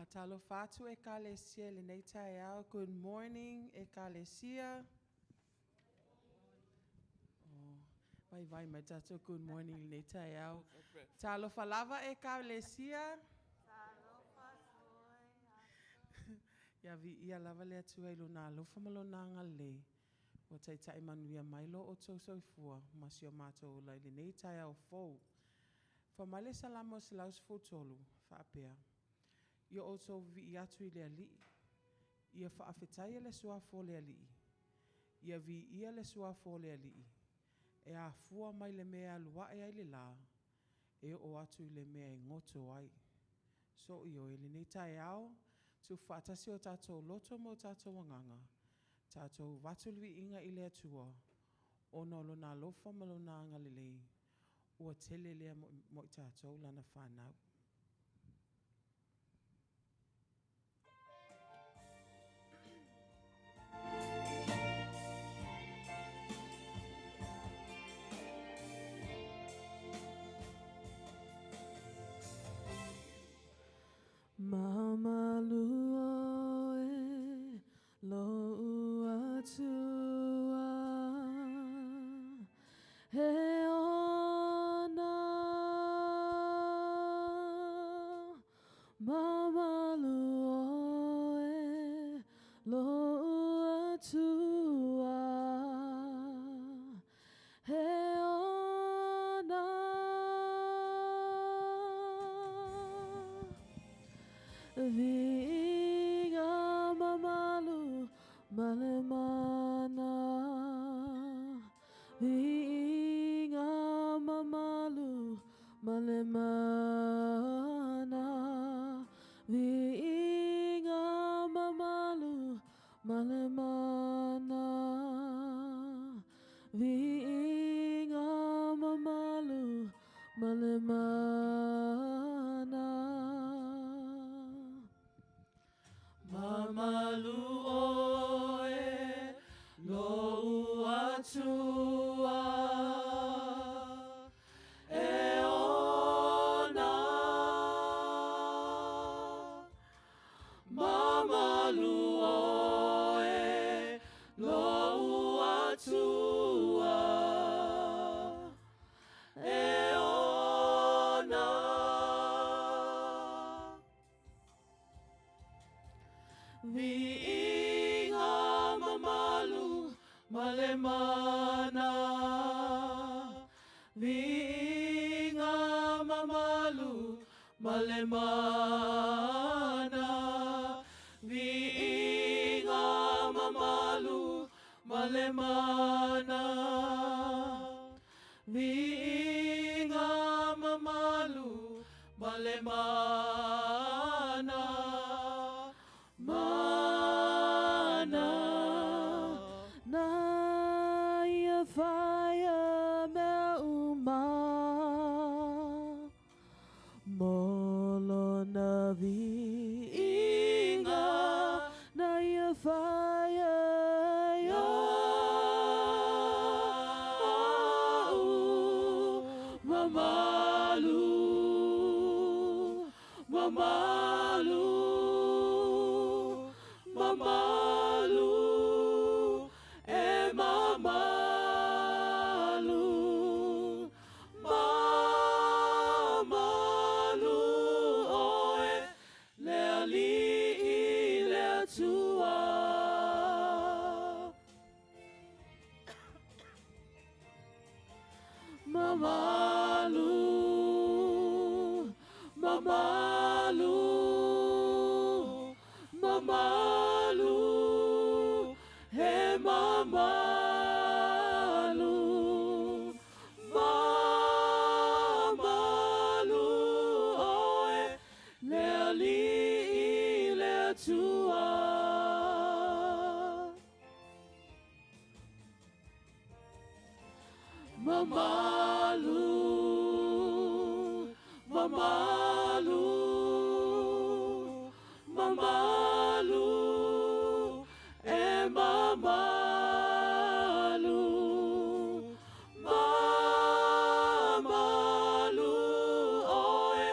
Faatalofa atu Ekalesia i lenei taeao. Good morning Ekalesia. Oh, vaivai mai tatou good morning i lenei taeao. Talofa lava Ekalesia. Ia viia lava le Atua i Lona alofa ma Lona agalelei ua taitai manuia mai lo outou soifua ma si o matou ola i lenei taeao fou. Fai mai le Salamo 113, faapea, Ia outou vivii atu i le Alii, ia faafetaia le Suafa o le Alii, ia viia le Suafa o le Alii, e afua mai le mea e alu ae ai le la, e oo atu i le mea e goto ai. So ioe, i lenei taeao, tuufaatasi o tatou loto ma o tatou agaga, tatou avatu le viiga i le Atua, ona o Lona alofa ma Lona agalelei, ua tele lea mo i tatou Lana fanau. Mamalu oe lo'u Atua e ona Mamalu oe lo'u Atua e ona Viiga mamalu ma le mana Viiga mamalu ma le mana Viiga mamalu ma le mana Viiga mamalu ma le mana Mamalu oe lo'u Atua e ona Mamalu oe lo'u Atua e ona Viiga mamalu ma le mana Viiga mamalu ma le mana Viiga mamalu ma le mana Viiga mamalu ma le mana Mana Na ia faia mea uma Mo lona viiga Na ia faia ia'u Mamalu Mamalu Mamalu E mamalu Mamalu oe le Alii le Atua Mamalu Mamalu Mamalu He mamalu Mamalu oe le Alii le Atua Mamalu Mamalu Mamalu E mamalu Mamalu oe.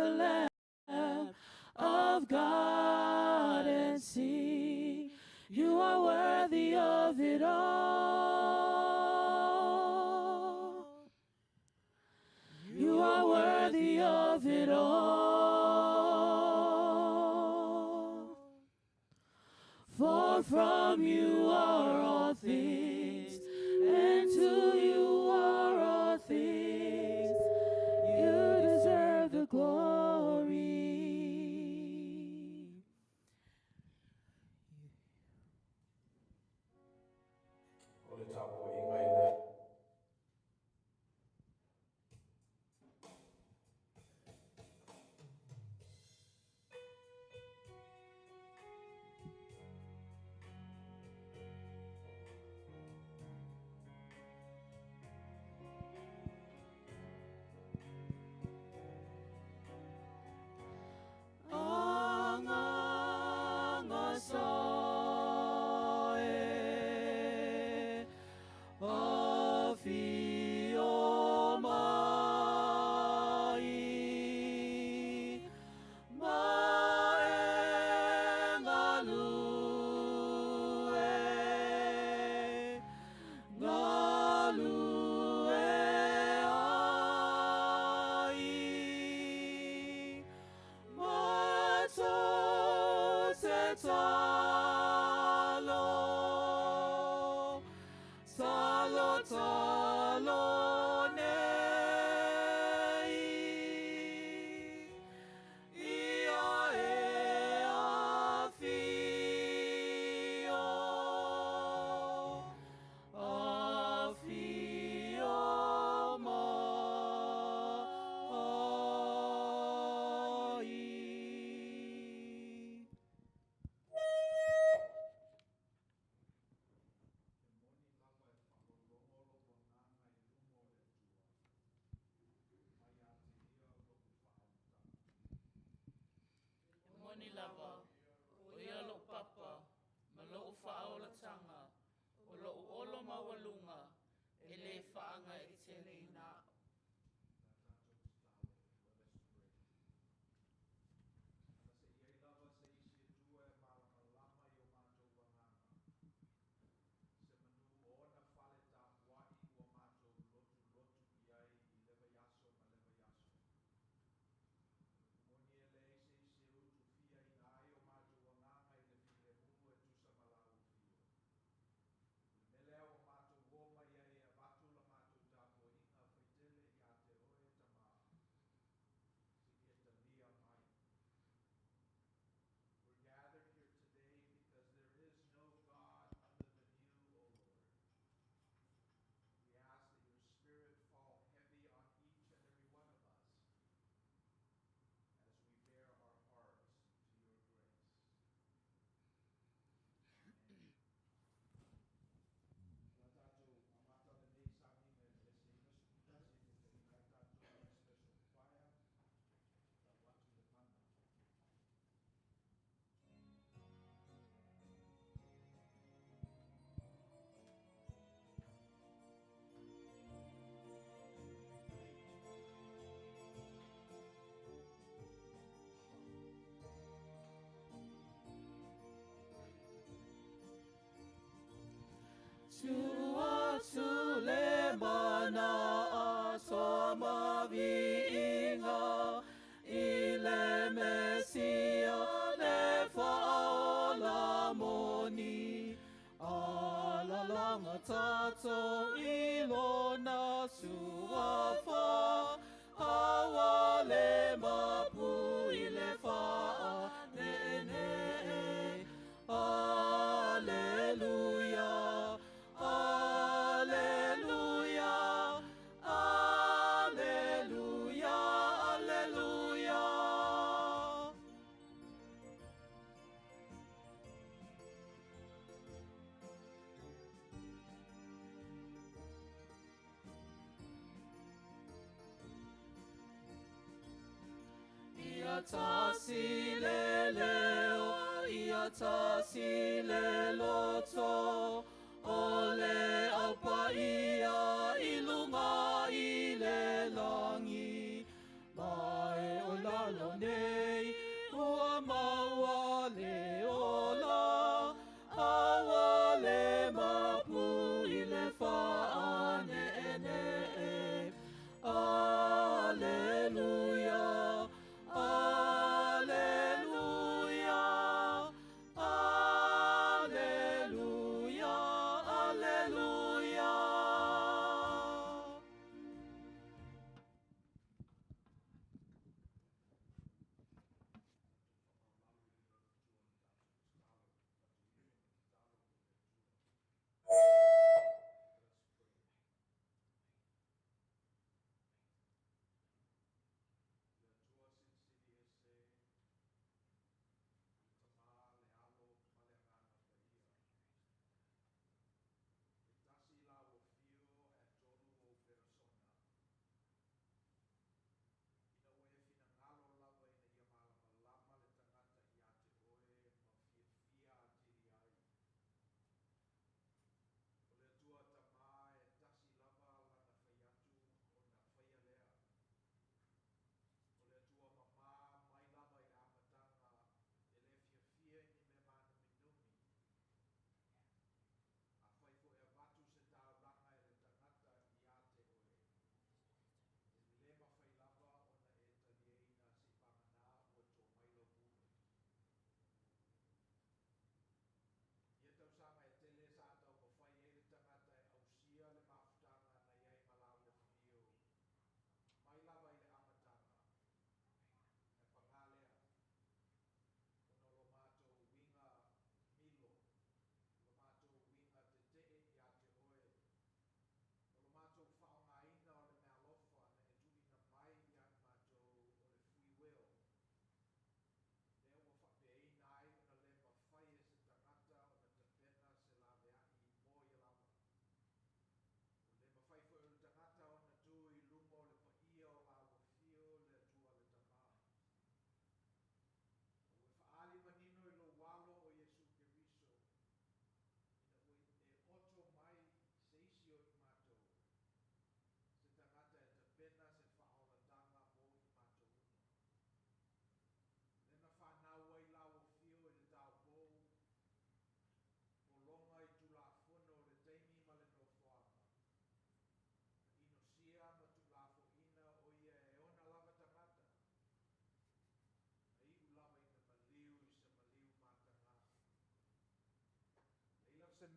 the Lamb of God and sing, you are worthy of it all. You are worthy of it all. For from you are all things, and to you are all things. You deserve the glory. O le tapuaiga i le Agaga sa e, afio mai, ma e galue, galue ai. Matou te talo, talo, talo nei. Ia e afio, afio mai. E moni lava, o ia lo'u papa, ma lo'u faaolataga, o lo'u olo maualuga, e lē faagaeeteleina a'u. Ana se i ai lava se isi Atua e malamalama i o matou agaga, se manu o ona fale tapuai ua matou lotulotu i ai i le vaiaso ma le vaiaso. O le upu moni e leai se isi e utufiaina ai o matou agaga i le filemu e tusa ma lau afio. O le mea lea ua matou o mai ai e avatu la matou tapuaiga faitele ia te oe e Tamā, se i e talia mai. We're gathered here today because there is no God other than you, O Lord. We ask that your Spirit fall heavy on each and every one of us as we bare our hearts to your grace. Amen. O le a tatou amata lenei sauniga i le Lese Ina Tasi e taitaiina ai tatou e le Special Choir, tau atu le mana. Tua atu le mana atoa ma viiga i le Mesia le faaola moni. Alalaga tatou i lona suafa, aua le mapu i le faaneenee. Aleluia, Aleluia, Aleluia, Aleluia. Ia tasi le leo, ia tasi le loto, o le Au Paia i luga i le lagi, ma e o lalo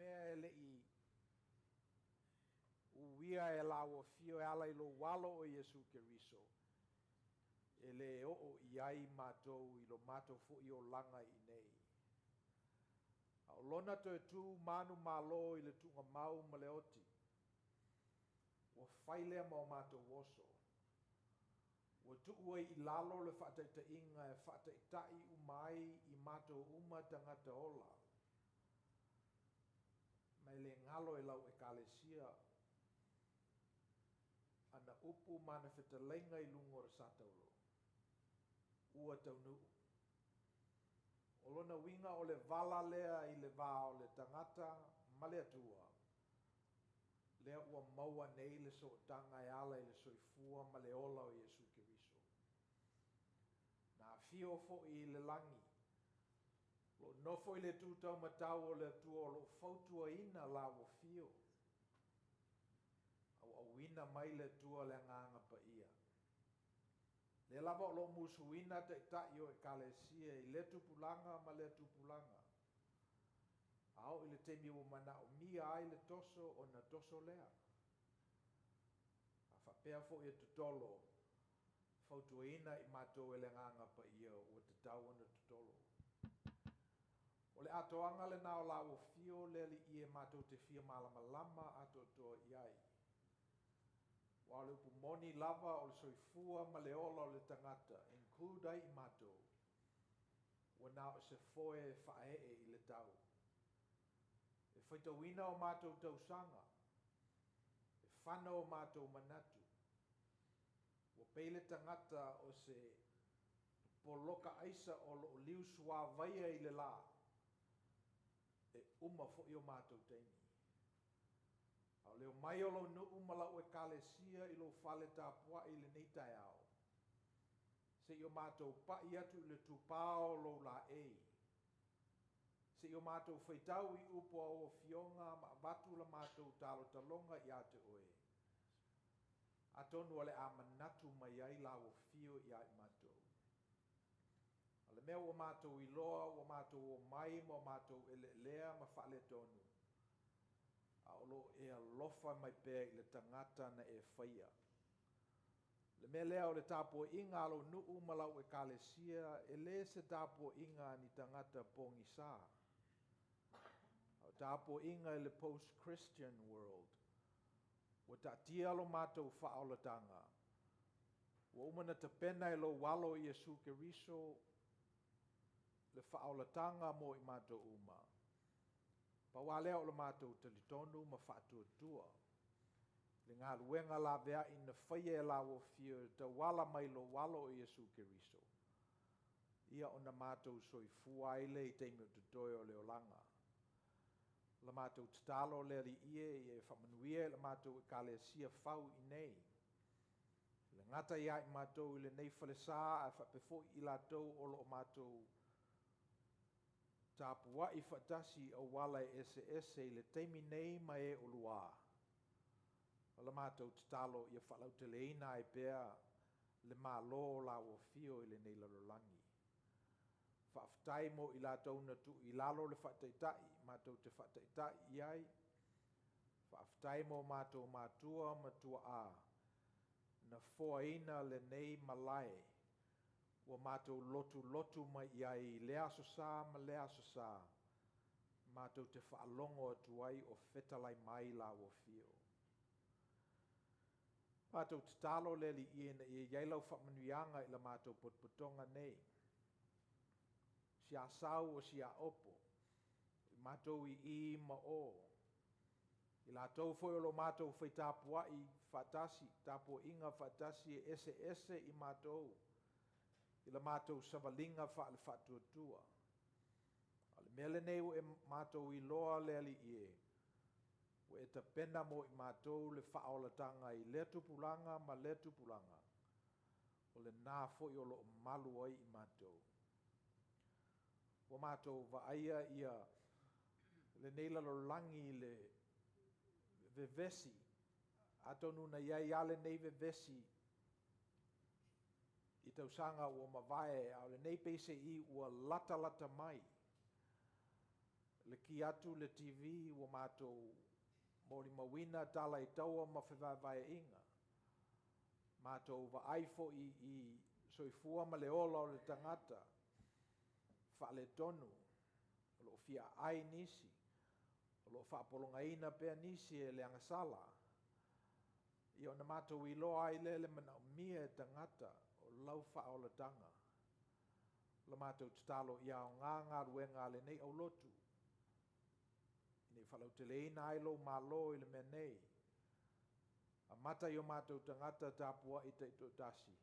mea e le'i uia e lau afio e ala i lou alo o Iesu Keriso, e lē oo i ai matou i lo matou fo'i olaga i inei. A o lona toe tu manumalo i le tuugamau ma le oti, ua fai lea ma o matou oso. Ua tuu ai i lalo le faataitaiga e faataitai uma ai i matou uma tagata ola. Ma e le galo e lau ekalesia ana upu ma ana fetalaiga i luga o le sataulo. Ua taunuu. O lona uiga o le vala lea i le va o le tagata ma le Atua, lea ua maua nei le sootaga e ala i le soifua ma le ola o Iesu Keriso. Na afio foi i le lagi, o loo nofo i le itu taumatau o le Atua o loo fautuaina lau afio, auauina mai le Atua le Agaga Paia. Lea lava o loo musuina taitai o ekalesia i lea tupulaga ma lea tupulaga. A oo i le taimi ua manaomia ai le toso, ona toso lea. A faapea foi e totolo, fautuaina i matou e le Agaga Paia ua tatau ona totolo. O le atoaga lena o lau afio le Alii e matou te fia malamalama atoatoa i ai. Aua o le upu moni lava o le soifua ma le ola o le tagata, include ai i matou, ua na o se foe e faaee i le tau. E faitauina o matou tausaga, e fana o matou manatu. Ua pei le tagata o se poloka aisa o loo liu suavaia i le la, e uma foi o matou taimi. A o le omai o lou nuu ma lau ekalesia i lou fale tapuai i lenei taeao, seia o matou pai atu i le tupao o lou laei, seia o matou faitau i upu a ou afioga ma avatu la matou talotaloga ia te oe, atonu o le a manatu mai ai lau afio ia i matou. A o le mea ua matou iloa, ua matou omai ma o matou eleelea ma faaletonu, a o loo e alofa mai pea i le tagata na e faia. Le mea lea o le tapuaiga a lou nuu ma lau ekalesia, e lē se tapuaiga a ni tagata pogisā. A o tapuaiga i le post-Christian world, ua taatia lo matou faaolataga, ua uma na tapena e lou alo Iesu Keriso le faaolataga mo i matou uma. Pau lava lea o le matou talitonu ma faatuatua le galuega laveai na faia e lau afio e tauala mai lou alo o Iesu Keriso, ia ona matou soifua ai lea i taimi o totoe o le olaga. La matou tatalo le Alii e, ia e faamanuia i la matou ekalesia fau i nei. Le gata ia i matou i lenei falesa ae faapea foi i latou o loo matou tapuai faatasi i auala e eseese i le taimi nei ma e uluā. O la matou tatalo ia faalauteleina ai pea le malo o lau afio i lenei lalolagi. Faafetai mo i latou na tuu i lalo le faataitai matou te faataitai i ai. Faafetai mo matou matua ma tuaa na foaina lenei malae ua matou lotulotu mai i ai i lea aso sa ma lea aso sa, matou te faalogo atu ai o fetalai mai lau afio. Matou tatalo le Alii e ina ia i ai lau faamanuiaga i la matou potopotoga nei. Si a sau o si a opo, i matou i i ma o, i latou foi o lo matou faitapuai faatasi, tapuaiga faatasi e eseese i matou, i la matou savaliga faale-faatuatua. A o le mea lenei ua e matou iloa le Alii e, ua e tapena mo i matou le faaolataga i lea tupulaga ma lea tupulaga, o lena foi o loo malu ai i matou. Ua matou vaaia ia lenei lalolagi i le vevesi, atonu na i ai lava lenei vevesi i tausaga ua mavae, a o lenei peiseai ua latalata mai. Le ki atu le TV ua matou molimauina tala i taua ma fevaevaeaiga. Matou vaai foi i soifua ma le ola o le tagata faaletonu, o lo o fia aai nisi, o lo o faapologaina pea nisi e le agasala. Ia ona matou iloa ai lea le manaomia e tagata o lau faaolataga. O la matou tatalo ia aoga galuega a lenei aulotu, ina ia faalauteleina ai lou malo i le mea nei. Amata i o matou tagata tapuai taitoatasi,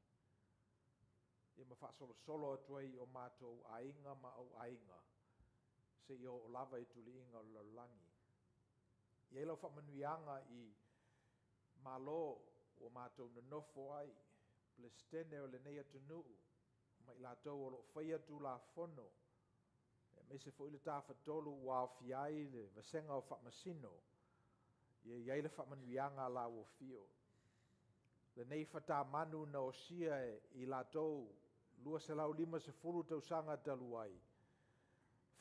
ia ma faasolosolo atu ai i o matou aiga ma auaiga, seia oo lava i tuliga o le lalolagi. I ai lau faamanuiaga i malo ua matou nonofo ai, Peresetene o lenei atunuu, ma i latou o lo o faia Tulafono, aemaise foi le Tafatolu ua aofia ai le Vasega o Faamasino, ia i ai le faamanuiaga a lau afio. Lenei fatamanu na osia e i latou 250 tausaga talu ai,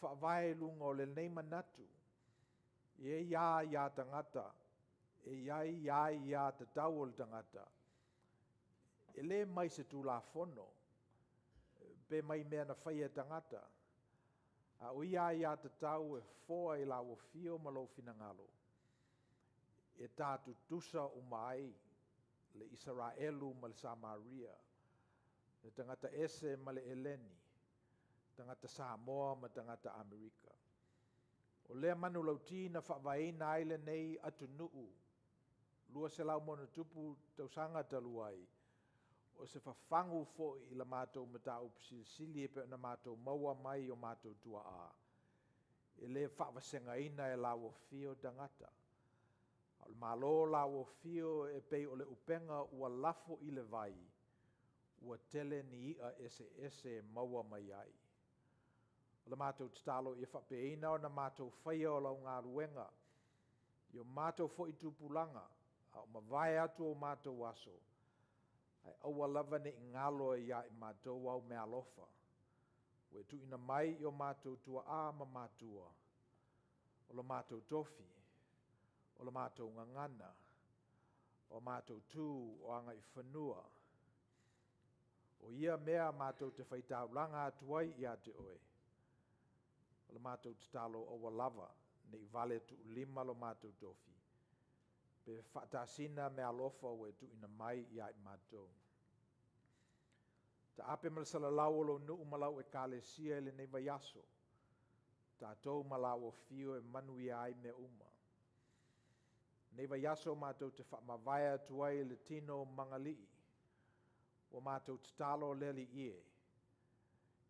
faavae i luga o lenei manatu, e i ai aia tagata, e i ai aiatatau o le tagata, e le mai se Tulafono, pe mai mea na faia e tagata, a o ia aiatatau e foa i lau afio ma lou finagalo, e ta tutusa uma ai le Isaraelu ma le Samaria, le tagata ese ma le Eleni, tagata Samoa ma tagata Amerika. O lea manulauti na faavaeina ai lenei atunuu 200+ tausaga talu ai, o se fafagu foi i la matou mataupu silisili e pei ona matou maua mai i o matou tuaa, e le faavasegaina e lau afio tagata. A o le Malo o lau afio e pei o le upega ua lafo i le vai, ua tele ni ia eseese e maua mai ai. O le matou tatalo ia faapeina ona matou faia o lau galuega i o matou foi tupulaga a o mavae atu o matou aso, ae aua lava ne i galo ia i matou au meaalofa ua e tuuina mai i o matou tuaa ma matua, o lo matou tofi, o la matou gagana, o matou tu o agaifanua. O ia mea matou te faitaulaga atu ai ia te oe, o le matou tatalo, aua lava ne i vale tuulima lo matou tofi, pe faatasina meaalofa ua e tuuina mai ia i matou. Taape ma le salalau o lou nuu ma lau ekalesia i lenei vaiaso, tatou ma lau afio e manuia ai mea uma. Lenei vaiaso matou te faamavae atu ai i le tino magalii, ua matou tatalo le Alii e,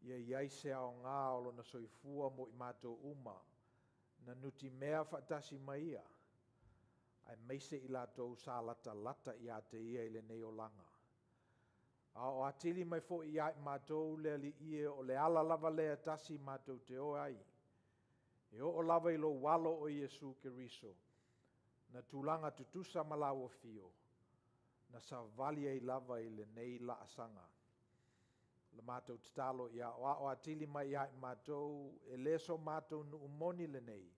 ia i ai se aoga o lona soifua mo i matou uma na nutimea faatasi ma ia, aemaise i latou sa latalata ia te ia i lenei olaga. A o atili mai foi ia i matou le Alii e, o le ala lava lea e tasi matou te o ai, e oo lava i lou alo o Iesu Keriso, na tulaga tutusa ma lau afio, na savali ai lava i lenei laasaga. O le matou tatalo ia aoao atili mai ia i matou, e le so matou nuu moni lenei,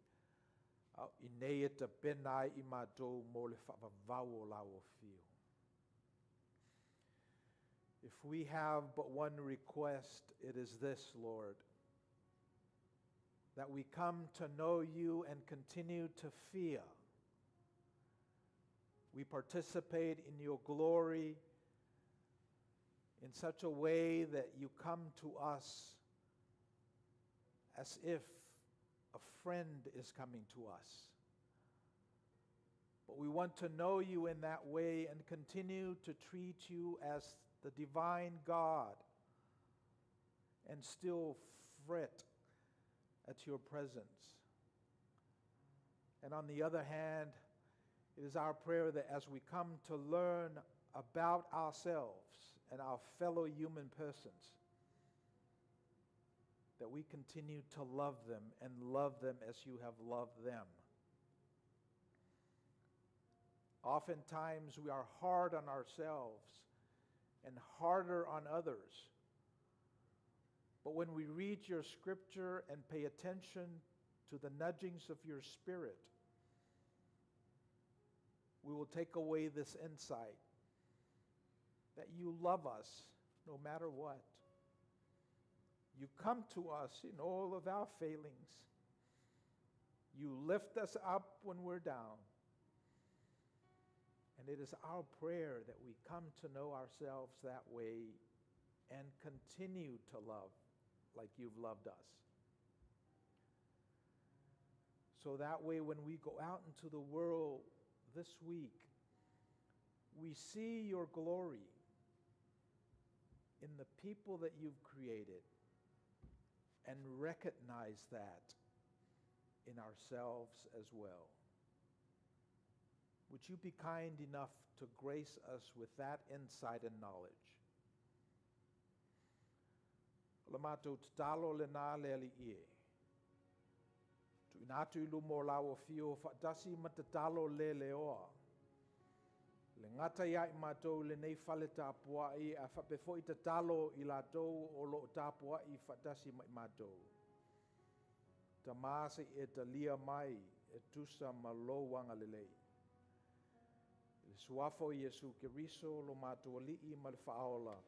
a o i inei e tapena ai i matou mo le faavavau o lau afio. If we have but one request, it is this, Lord, that we come to know you and continue to fear. We participate in your glory in such a way that you come to us as if a friend is coming to us. But we want to know you in that way and continue to treat you as the divine God and still fret at your presence. And on the other hand, it is our prayer that as we come to learn about ourselves and our fellow human persons, that we continue to love them and love them as you have loved them. Oftentimes we are hard on ourselves and harder on others. But when we read your scripture and pay attention to the nudgings of your Spirit, we will take away this insight that you love us no matter what. You come to us in all of our failings. You lift us up when we're down. And it is our prayer that we come to know ourselves that way and continue to love like you've loved us. So that way, when we go out into the world this week, we see your glory in the people that you've created and recognize that in ourselves as well. Would you be kind enough to grace us with that insight and knowledge? O le matou tatalo lena le Alii e. Tuuina atu i luma o lau afio faatasi ma tatalo le leoa. Le gata ia i matou i lenei fale tapuai ae faapea foi tatalo i latou o lo o tapuai faatasi ma i matou. Tama se i e talia mai e tusa ma lou agalelei. I le suafa o Iesu Keriso lo matou Alii ma le Faaola,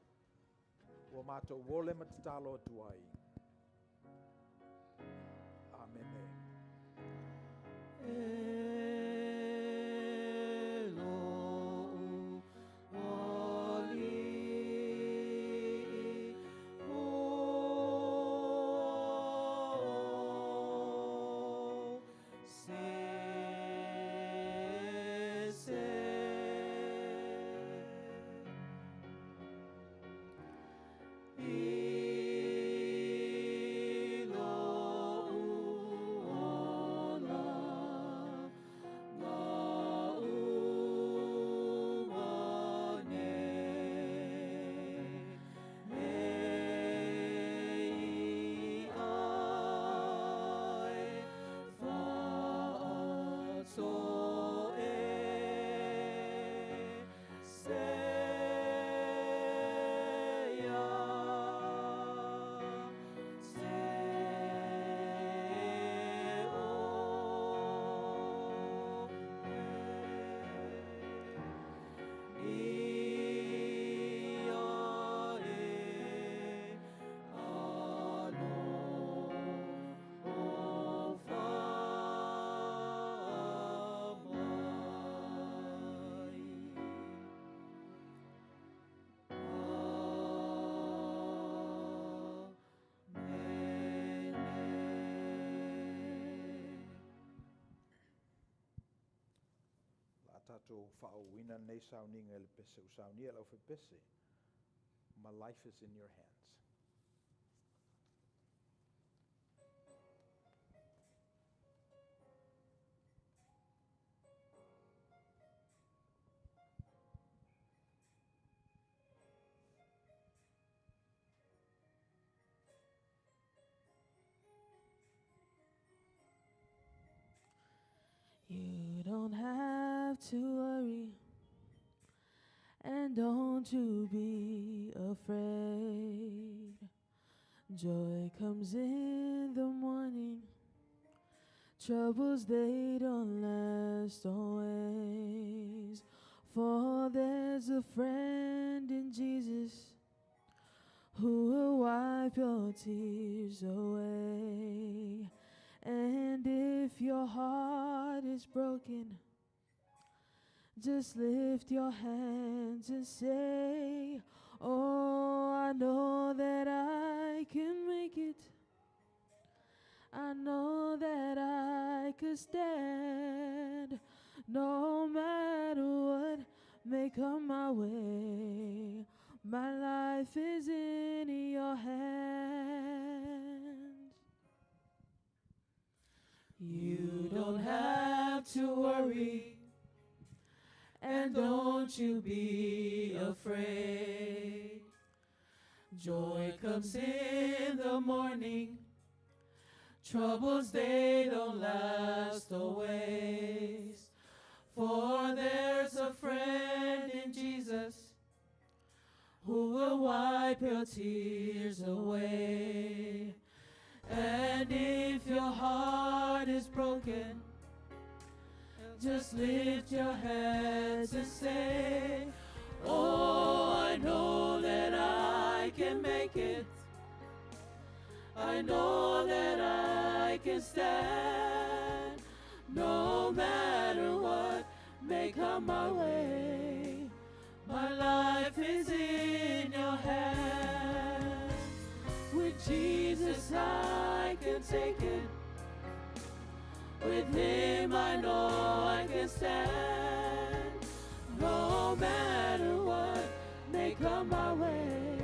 ua matou ole ma tatalo atu ai. Amene. E lou Alii, ua se se. I lou ola na uma nei, e i ai faasoe se ia se o e ia e alofa mai. Amene. La tatou faaauauina lenei sauniga i le pese ua saunia e le aufaipese. My life is in your hands. You don't have to worry, and don't you be afraid. Joy comes in the morning, troubles they don't last always. For there's a friend in Jesus who will wipe your tears away. And if your heart is broken, just lift your hands and say, Oh, I know that I can make it. I know that I could stand, no matter what may come my way. My life is in your hands. You don't have to worry, and don't you be afraid. Joy comes in the morning, troubles they don't last always. For there's a friend in Jesus who will wipe your tears away. And if your heart is broken, just lift your hands and say, Oh, I know that I can make it. I know that I can stand. No matter what may come my way, my life is in your hands. With Jesus, I can take it. With him, I know I can stand. No matter what may come my way,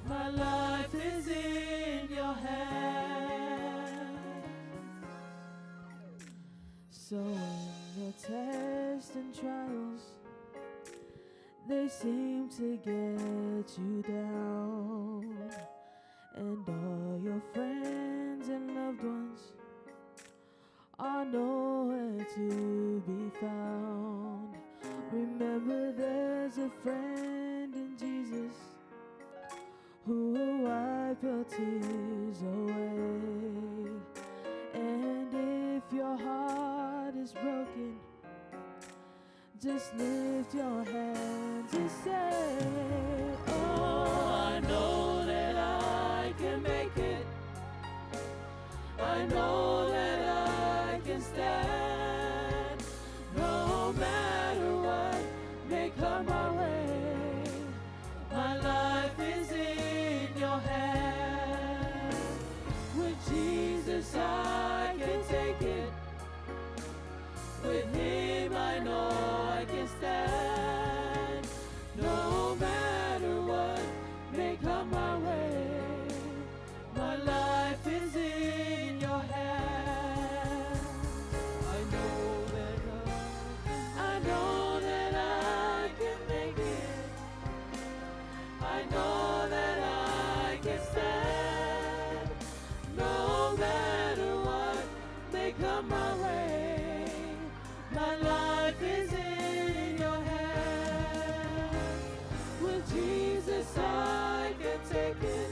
my life is in your hands. So when your tests and trials, they seem to get you down, and all your friends and loved ones are nowhere to be found. Remember, there's a friend in Jesus who will wipe your tears away. And if your heart is broken, just lift your hands and say, Oh, I know that I can make it. I know that I can stand. No matter what may come my way, my life is in your hands. With Jesus, I can take it. With him, I know I can stand. No matter what may come my way, my life is in your hands. I know that I can make it. I know that I can stand. No matter what may come my way, my life is in your hands. With Jesus, I can take it.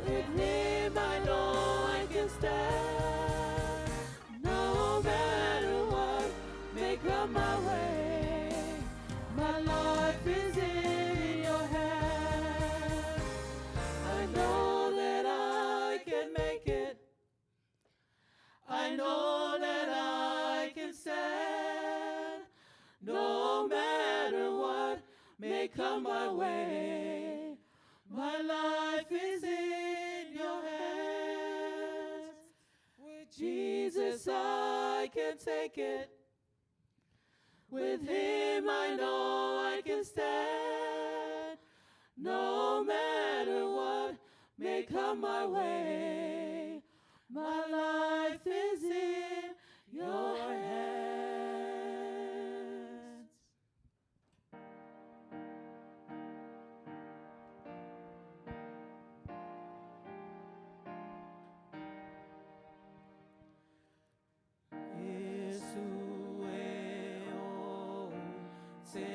With him, I know I can stand. No matter what may come my way, my life is in your hands. I know that I can make it. I know that I can stand. No matter what may come my way, my life is in your hands. With Jesus, I can take it. With him, I know I can stand. No matter what may come my way, my life is in your hands. Iesu e ou te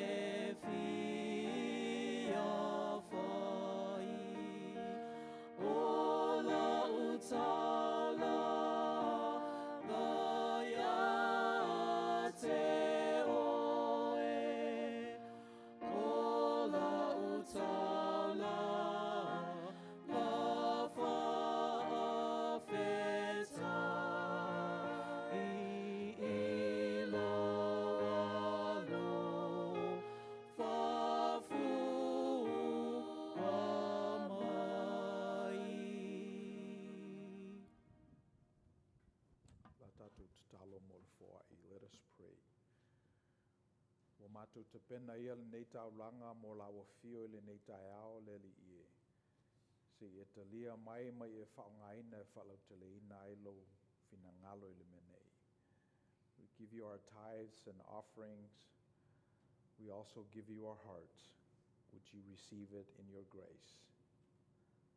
fia whai O la'u taulaga ia te oe O la'u taulaga faafetai i lou alofa fua mai. La tatou tatalo mo le foai. Let us pray. Ua matou tapena ia lenei taulaga mo lau afio i lenei taeao le Alii e. Se i e talia mai ma e faaaogaina e faalauteleina ai lou finagalo i le mea nei. We give you our tithes and offerings. We also give you our hearts. Would you receive it in your grace?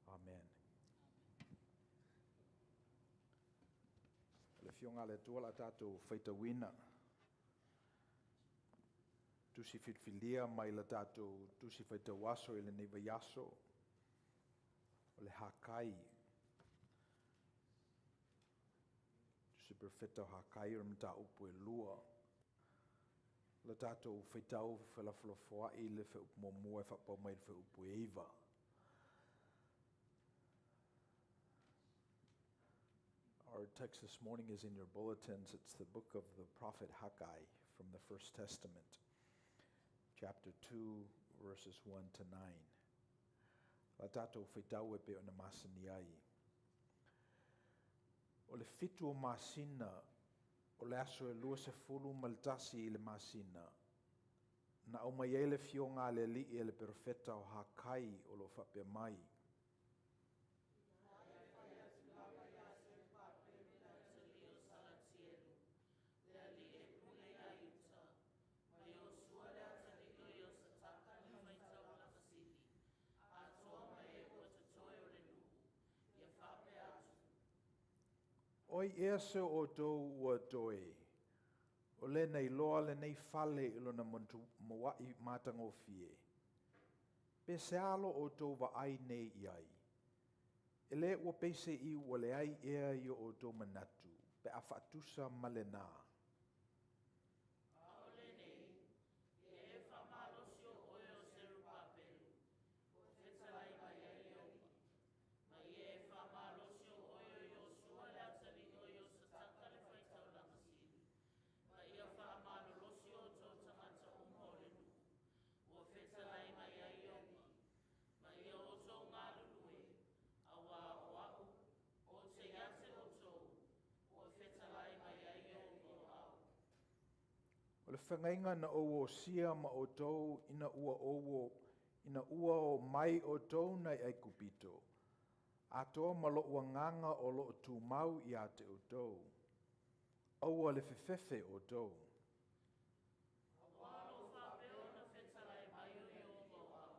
Amen. Le afioga a le Atua la tatou faitauina. Tusi filifilia mai la tatou tusi faitau aso i lenei vaiaso. O le Hakai. Tusi Perofeta o Hakai o le mataupu e 2. Le tatou faitau felafolafoai le fuaiupu 1 e faapau mai le fuaiupu e 9. Our text this morning is in your bulletins. It's the book of the prophet Haggai from the First Testament, chapter 2, verses 1 to 9. La tatou faitau e pei ona masani ai. O le 7 o masina, o le aso e 21 i le masina, na aumai ai le afioga a le Alii e le perofeta o Hakai o lo o faapea mai. O ai ea se o outou ua toe, o le na iloa lenei fale i lona manua'i matagofie, pe se a lo outou vaai nei i ai? E le ua peiseai ua leai ea i o outou manatu, pe a faatusa ma lenā. O le feagaiga na ou osia ma outou ina ua ou ina ua o mai outou mai Aikupito, atoa ma lo'u agaga o lo o tumau ia te outou. Aua le fefefe outou. Auā lou faapea ona fetalai mai o Ieova o au,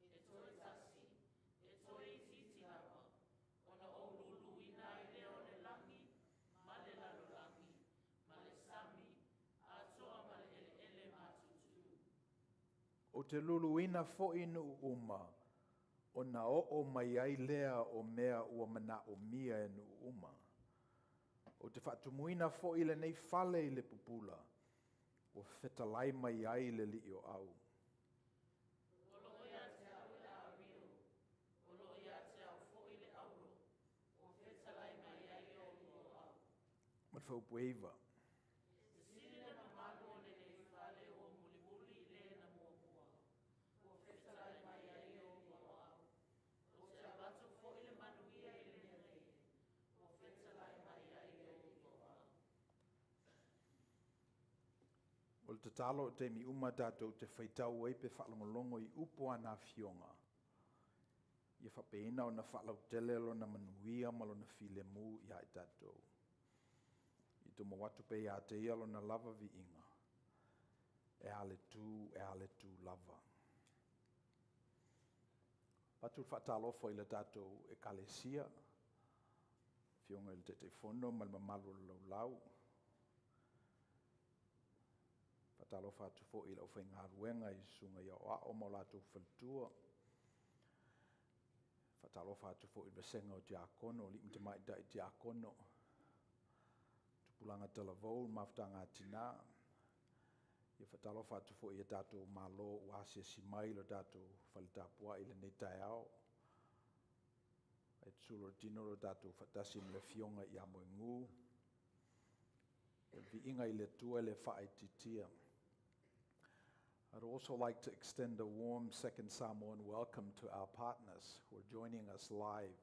e toe tasi, e toe itiiti lava, ona ou luluina ai lea o le lagi ma le lalolagi, ma le sami, atoa ma le eleele matutu. Ou te luluina foi nuu uma, ona oo mai ai lea o mea ua manaomia e nuu uma. Ou te faatumuina foi lenei fale i le pupula, ua fetalai mai ai le Alii o au. O loo ia te au le ario, o loo ia te au foi le auro, ua fetalai mai ai Ieova o au. Ma le fuaiupu e 9. E sili le mamalu o lenei fale ua mulimuli i le na muamua, ua fetalai mai ai Ieova o au. Ou te avatu foi le manuia i le mea nei, ua fetalai mai ai Ieova o au. O le tatalo o taimi uma tatou te faitau ai pe faalogologo i upu a na afioga, ia faapeina ona faalautele lona manuia ma lona filemu ia i tatou. I tumu atu pe ia te ia lona lava viiga, e a le tu, e a le tu lava. Avatu le faatalofa i le tatou Ekalesia, afioga i le Taitaifono ma le mamalu o le laulau. Faatalofa atu foi i le aufaigaluega i susuga i aoao ma o latou faletua. Faatalofa atu foi i le vasega o tiakono, alii ma tamaitai tiakono, tupulaga talavou, le mafutaga a tina. Ia faatalofa atu foi i tatou malo ua asiasi mai i lo tatou fale tapuai i lenei taeao. E sulu o le tino lo tatou faatasi ma le afioga ia Moegu. O le viiga i le Atua e le faaitiitia. I'd also like to extend a warm second Samoan welcome to our partners who are joining us live,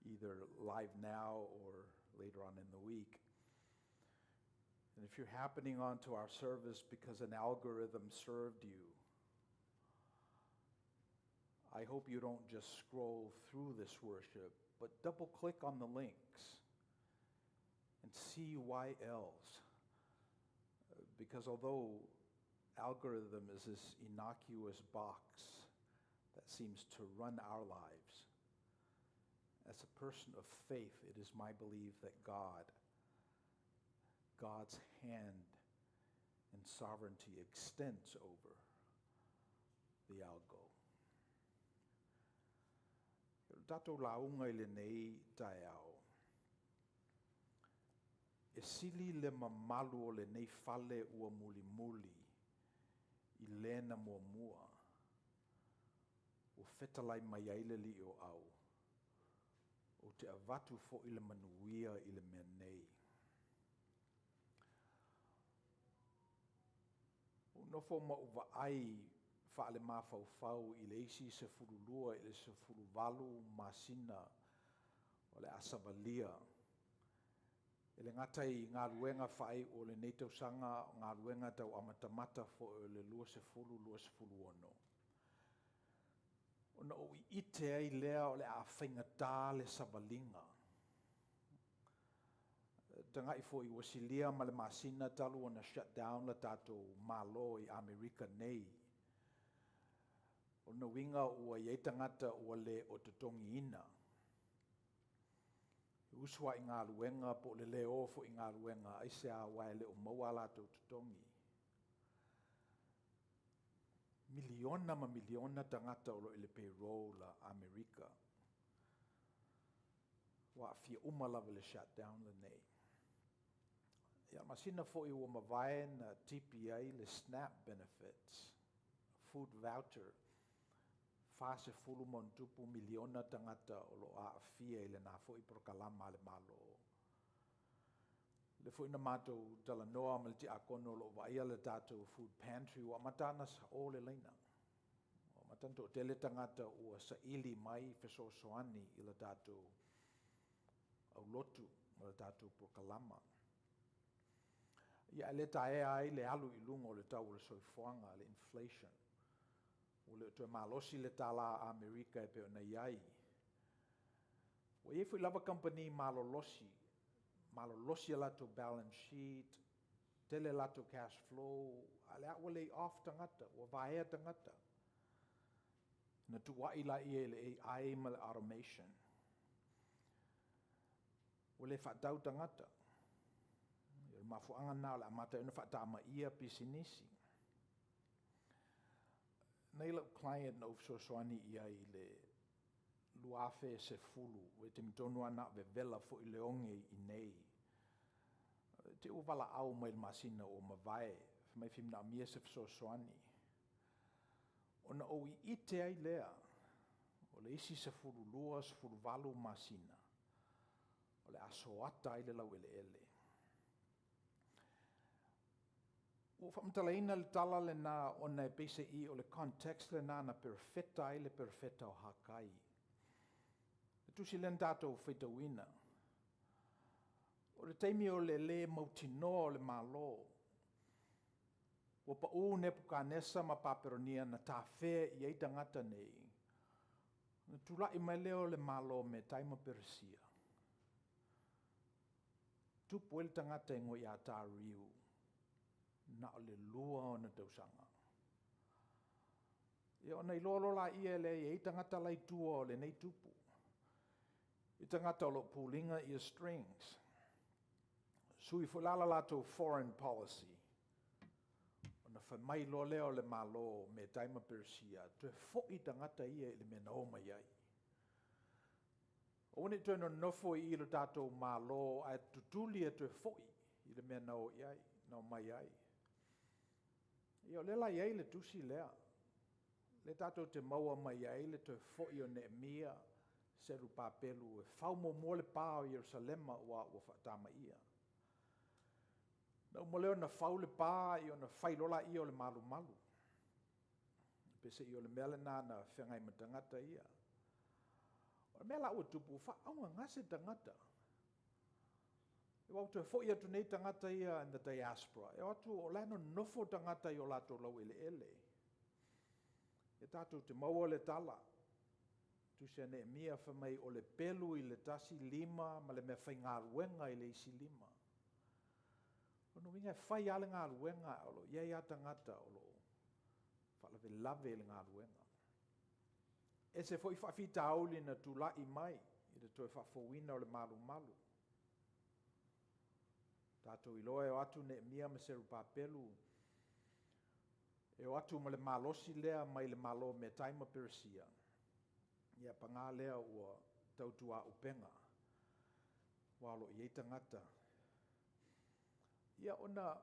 either live now or later on in the week. And if you're happening onto our service because an algorithm served you, I hope you don't just scroll through this worship, but double click on the links and see why else. Because although algorithm is this innocuous box that seems to run our lives, as a person of faith, it is my belief that God's hand and sovereignty extends over the algo. O le tatou lauga i lenei taeao. E sili le mamalu o lenei fale ua mulimuli i le na muamua, ua fetalai mai ai le Alii o Au, ou te avatu foi le manuia i le mea nei. Ua ou nofo ma ou vaai faalemafaufau i le isi 12 i le 18 masina o le a savalia, e le gata i galuega faaiu o lenei tausaga, a o galuega tau amatamata foi o le 2026, ona ou iite ai lea o le a faigata le savaliga. Tagai foi ua silia ma le masina talu ona shut down le tatou Malo i Amerika nei. O lona uiga ua i ai tagata ua le o totogiina. E usu lava i galuega po o le le o foi i galuega, aisea? Aua e le o maua a latou totogi. Miliona ma miliona tagata o lo o i le payroll a Amerika, ua aafia uma lava i le shutdown lenei. Ia, masina foi ua mavae na tipi ai le SNAP benefits, food voucher, 40+ miliona tagata o lo o aafia i lena foi polokalama a le Malo. O lea foi na matou talanoa ma le tiakono o lo o vaaia le tatou food pantry, ua amata ona sao le laina. Ua amata ona toatele tagata ua saili mai fesoasoani i le tatou aulotu ma le tatou polokalama. Ia, ae le taea ai le alu i luga o le tau o le soifuaga, le inflation. Ua le o toe malosi le tala Amerika e pei ona i ai. Ua i ai foi lava kamupani malolosi, malolosi a latou balance sheet, tele a latou cash flow, a o lea ua lay off tagata, ua vaea tagata. Na tuuai laia i le AI ma le automation. Ua le faatau tagata. O le mafuaaga lena o le amata ai ona faatamaia pisinisi. Nei lau client na ou fesoasoani i ai i le 2010, vaitaimi tonu lava na o vevela foi le oge i inei. Te i ua valaau mai i le masina ua mavae, fai mai e fia manaomia se fesoasoani. Ona ou iite ai lea, o le isi 12, 18 masina, o le a soata ai le laueleele. Ua ou faamatalaina le tala lena ona e peiseai o le context lena na perofeta ai le perofeta o Hakai. Le tusi lea na tatou faitauina. O le taimi o le lē mautinoa o le Malo, ua pau Nepukanesa ma Papelonia na tafea i ai tagata nei, ona tulai mai lea o le Malo o Metai ma Peresia, tupu ai le tagata e igoa ia Tariu, na o le 2 ona tausaga. Ia ona iloa loa lea e i ai tagata la i tua o lenei tupu, i tagata o lo o pull ina strings, sui foi la la latou foreign policy, ona fai mai loa lea o le Malo o Metai ma Peresia, toe foi tagata ia i le mea na o mai ai. Aua ne i toe nonofo i lo tatou Malo ae tutuli e toe foi i le mea na o i ai, na omai ai. Ia o lea la e i ai le tusi lea, lea tatou te maua mai ai le toe foi o Neemia, Serupapelu e fau muamua le pa o Ierusalema ua faatamaia. Na uma lea ona fau le pa, ona fai loa lea o le malumalu. Peiseai o le mea lena na feagai ma tagata ia. O le mea la ua tupu, ua faaaaogagase tagata. Ua toe foi atu nei tagata ia in the diaspora, e o atu o la e nonofo tagata i o latou laueleele. E tatou te maua le tala, tusi a Neemia fai mai o le pelu i le tasi lima ma le mea faigaluega i le isi lima. O lona uiga e fai lava le galuega, o lo o i ai lava tagata o lo o faalavelave i le galuega. E ese foi faafitauli na tulai mai i le toe faafouina o le malumalu. Tatou iloa e o atu Neemia ma Serupapelu, e o atu ma le malosi lea mai le Malo o Metai ma Peresia, ia paga lea ua tautuaupega, aua o lo o i ai tagata. Ia ona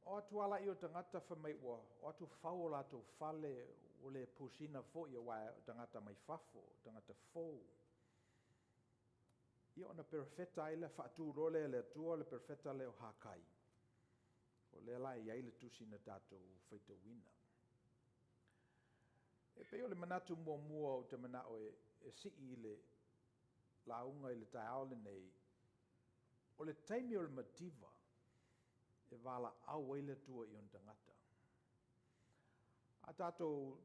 o atu lava lea o tagata fai mai ua o atu fau o latou fale, ua le pusina foi aua o tagata mai fafo, o tagata fou. Ia ona perofeta ai lea, faatu loa lea e le Atua le perofeta lea o Hakai, o lea la e i ai le tusi na tatou faitauina. E pei o le manatu muamua ou te manao e sii i le lauga i le taeao lenei, o le taimi o le mativa e valaau ai le Atua i ona tagata. A tatou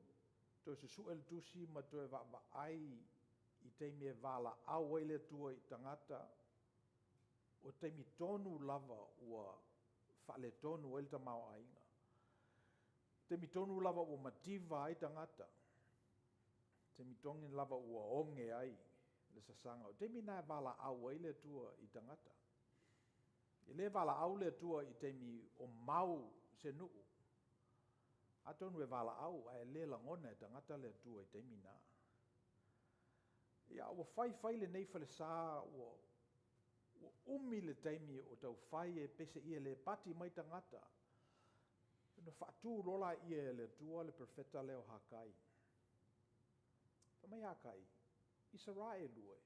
toe susue le tusi ma toe vaavaai i taimi e valaau ai le Atua i tagata, o taimi tonu lava ua faaletonu ai le tamaoaiga. Taimi tonu lava ua mativa ai tagata. Taimi tonu lava ua oge ai le sasaga. O taimi na e valaau ai le Atua i tagata. E le valaau le Atua i taimi o mau se nuu. Atonu e valaau ae le lagona e tagata le Atua i taimi na. Ia, ua fai fai lenei falesa, ua umi le taimi o taufai e peiseai e le pati mai tagata. Ona faatu loa lea e le Atua le perofeta lea o Hakai. Fai mai Hakai, Isaraelu e,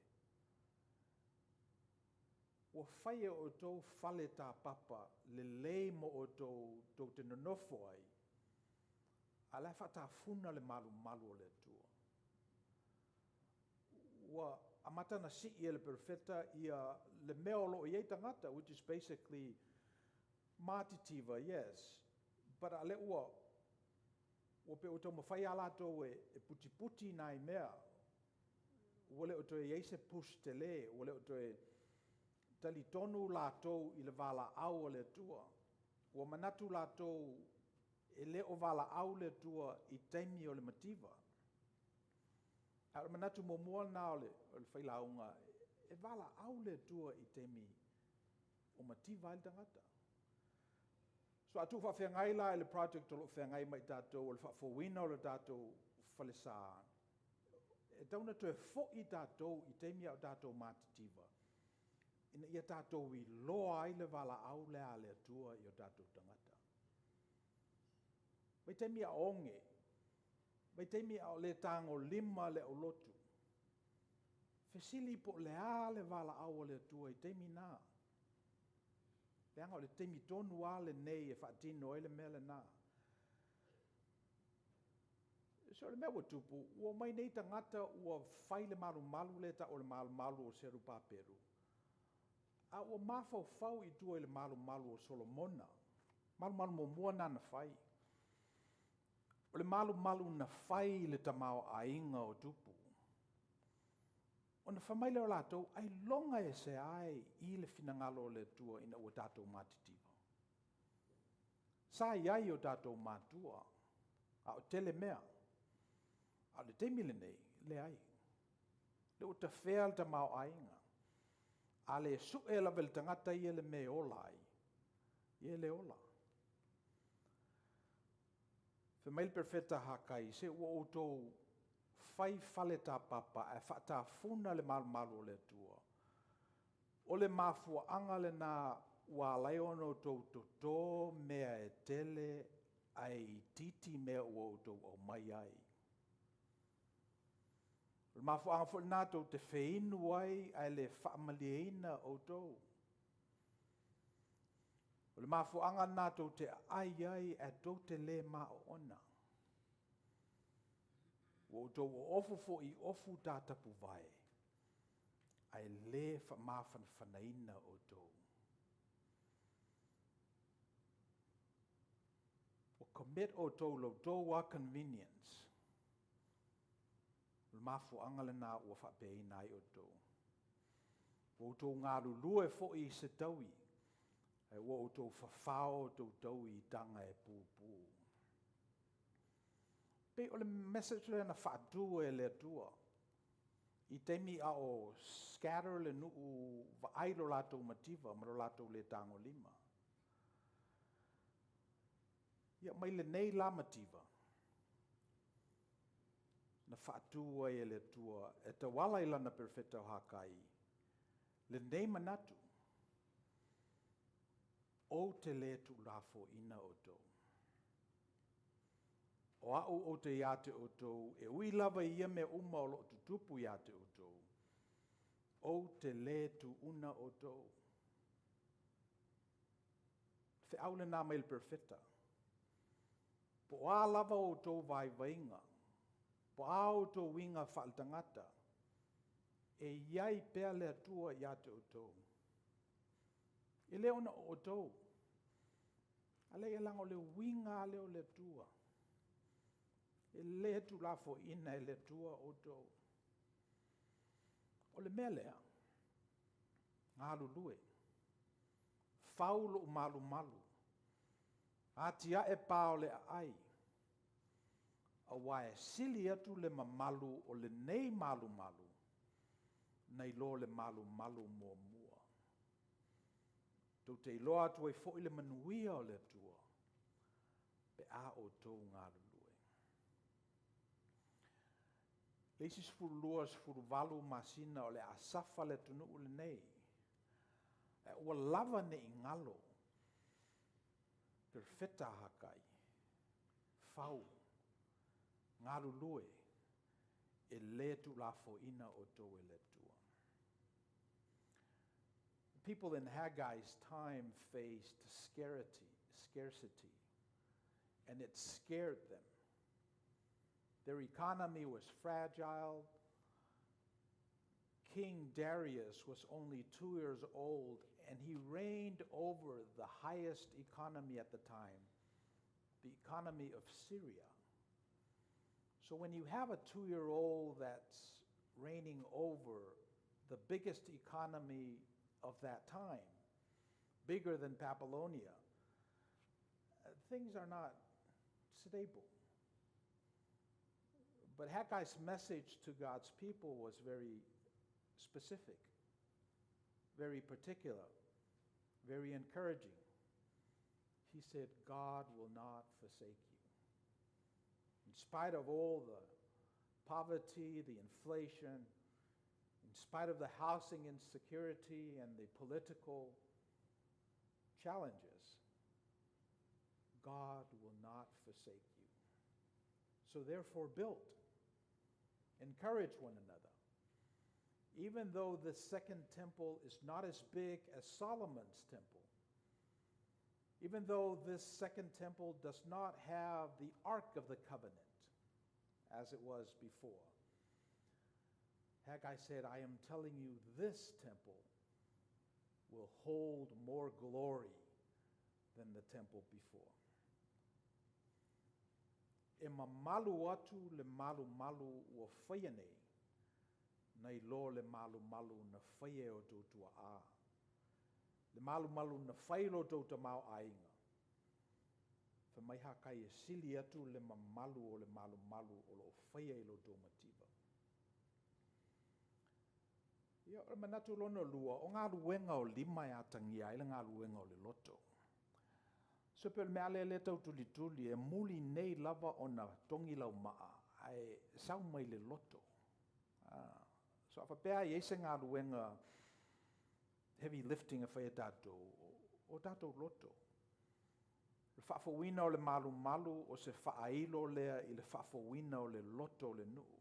ua fai e outou fale tapapa lelei mo outou tou te nonofo ai, a o la e faatafuna le malumalu o le Atua. Ua amata ona sii e le perofeta ia le mea o lo o i ai tagata, which is basically matitiva, yes, but a lea ua pei ua taumafai lava latou e putiputi nai mea, ua le o toe i ai se push tele, ua le o toe talitonu latou i le valaau a le Atua. Ua manatu latou e le o valaau le Atua i taimi o le mativa. A o le manatu muamua lena o le failauga, e valaau le Atua i taimi o mativa ai le tagata. So a tuufaafeagai la i le project o lo o feagai ma i tatou o le faafouina o le tatou falesa, e tatau ona toe foi tatou i taimi a o tatou matitiva, ina ia tatou iloa ai le valaau lea a le Atua i o tatou tagata. Vaitaimi a o oge, vaitaimi a o le tagolima le aulotu, fesili po o le a le valaau a le Atua i taimi na. Leaga o le taimi tonu lava lenei e faatino ai le mea lena. So o le mea ua tupu, ua omai nei tagata ua fai le malumalu lea e tau o le malumalu o Serupapelu, a ua mafaufau i tua i le malumalu o Solomona. Malumalu muamua lena na fai. O le malumalu na fai i le tamaoaiga o tupu. Ona fai mai lea o latou, ailoga e seai i le finagalo o le Atua ina ua tatou matitiva. Sa i ai o tatou matua, a o tele mea. A o le taimi lenei, leai. Le ua tafea le tamaoaiga. A le sue lava e le tagata ia le mea e ola ai, ia e le ola. Fai mai le perofeta Hakai, se ua outou fai fale tapapa ae faatafuna le malumalu o le Atua. O le mafuaaga lena ua ala ai ona outou toto mea e tele ae itiiti mea ua outou aumai ai. O le mafuaaga foi lena tou te feinu ai ae le faamalieina outou. O le mafuaaga lena tou te aai ai ae tou te le maoona. Ua outou oofo foi i ofu tatapuvae, ae le faamafanafanaina outou. Ua commit outou i lo outou lava convenience. O le mafuaaga lena ua faapeaina ai outou. Ua outou galulue foi i se taui, ae ua outou fafao outou taui i taga e pupu. Pei o le message lea na faatu e le Atua i taimi a o scatter le nuu, vaai lo latou mativa ma lo latou le tagolima. Ia mai lenei la mativa na faatu ai e le Atua e tauala i lana perofeta o Hakai lenei manatu. Ou te lē tuulafoaiina outou. O a'u ou te iā te outou, e ui lava i ia mea uma o loo tutupu iā te outou, ou te lē tuuna outou. Feau lenā mai le perofeta. Po o a lava outou vaivaiga, po o a outou uiga faaletagata, e i ai pea le Atua iā te outou. E lē ona o outou, a leai leaga o le uiga lava lea o le Atua. E lē tuulafoaiina e le Atua outou. O le mea lea, galulue, fau lou malumalu, atiae pa o le aai, auā e sili atu le mamalu o lenei malumalu nai lo le malumalu muamua. Tou te iloa atu ai foi le manuia o le Atua pe a outou galulue. Le isi 12, 18 masina o le a safa le atunuu lenei, ae ua lava ne i galo perofeta a Hakai, fau, galulue, e lē tuulafoaiina outou e le Atua. People in Haggai's time faced scarcity, and it scared them. Their economy was fragile. King Darius was only 2 years old, and he reigned over the highest economy at the time, the economy of Syria. So when you have a 2-year-old that's reigning over the biggest economy of that time, bigger than Babylonia, things are not stable. But Haggai's message to God's people was very specific, very particular, very encouraging. He said, "God will not forsake you." In spite of all the poverty, the inflation, in spite of the housing insecurity and the political challenges, God will not forsake you. So therefore, build, encourage one another. Even though the second temple is not as big as Solomon's temple, even though this second temple does not have the Ark of the Covenant as it was before, Haggai said, "I am telling you, this temple will hold more glory than the temple before." E mamalu atu le malumalu ua faia nei, nai lo le malumalu na faia e outou tuaa. Le malumalu na fai lo outou tamaoaiga. Fai mai Hakai e sili atu le mamalu o le malumalu o loo faia i lo outou mativa. Ia, o le manatu lona lua, o galuega o lima e atagia ai le galuega o le loto. So pe o le mea lea le tau tulituli, e muli nei lava ona togi lau maa, ae sau mai le loto. Ah, so a faapea i ai se galuega heavy lifting e fai e tatou, o tatou loto. Le faafouina o le malumalu o se faailo lea i le faafouina o le loto o le nuu.